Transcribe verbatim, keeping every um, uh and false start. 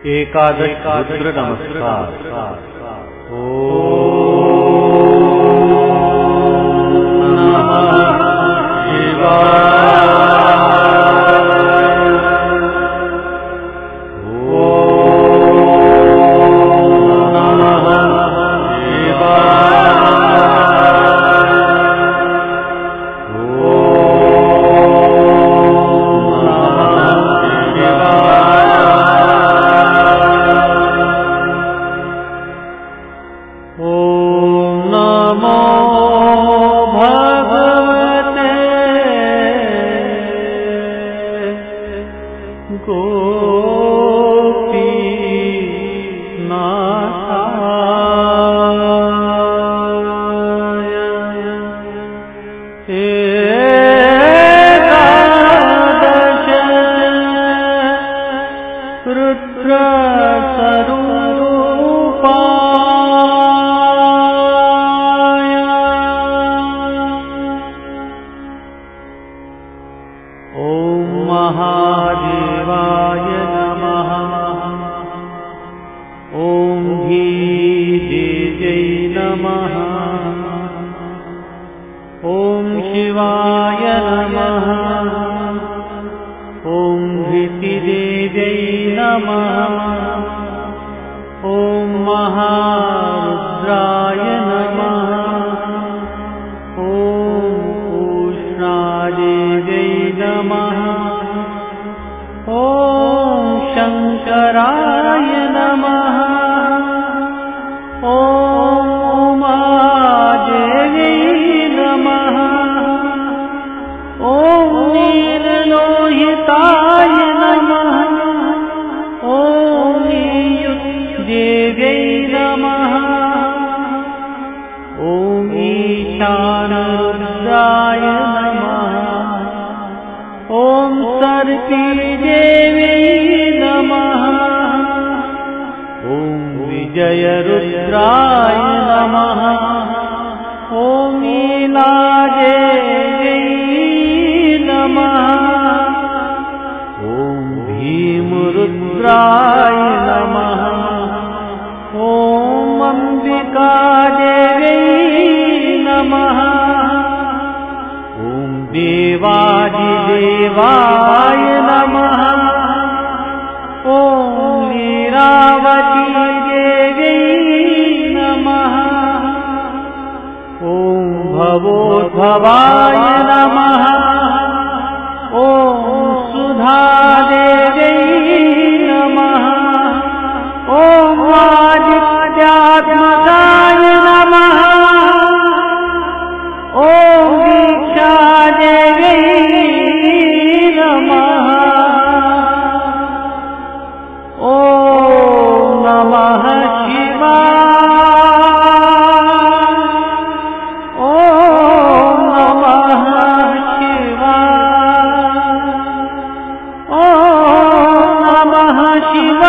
एकादश रुद्र नमस्कार। ॐ नमः शिवाय। ॐ नमः शिवाय। ॐ नमः शिवाय। ॐ नमो भगवते गोपीनाथाय। एकादश रुद्रस्वरूपाय। ॐ महादेवाय नमः। ॐ घीतेजै नमः। ॐ शिवाय नमः। ॐ घृतिदेव्यै नमः। ॐ महारुद्राय नमः। ॐ उष्णादेव्यै नमः। ॐ शङ्कराय नमः। ॐ उमादेव्यै नमः। ॐ नीललोहिताय नमः। ॐ ईयुद्देव्यै नमः। ॐ ईशानरुद्राय नमः। ॐ सर्पीदेव्यै नमः। ॐ विजयरुद्राय नमः। ॐ नीलादेव्यै नमः। ॐ भीमरुद्राय नमः। ॐ अम्बिकादेव्यै नमः। ॐ देवादिदेवाय नमः। ॐ लीलावतीदेव्यै नमः। ॐ भवोद्भवाय नमः। ॐ सुधादेव्यै नमः। ॐ आदित्यात्मकाय नमः। ॐ दीक्षादेव्यै नमः। ॐ नमः शिवाय। ॐ नमः शिवाय। ॐ नमः शिवाय।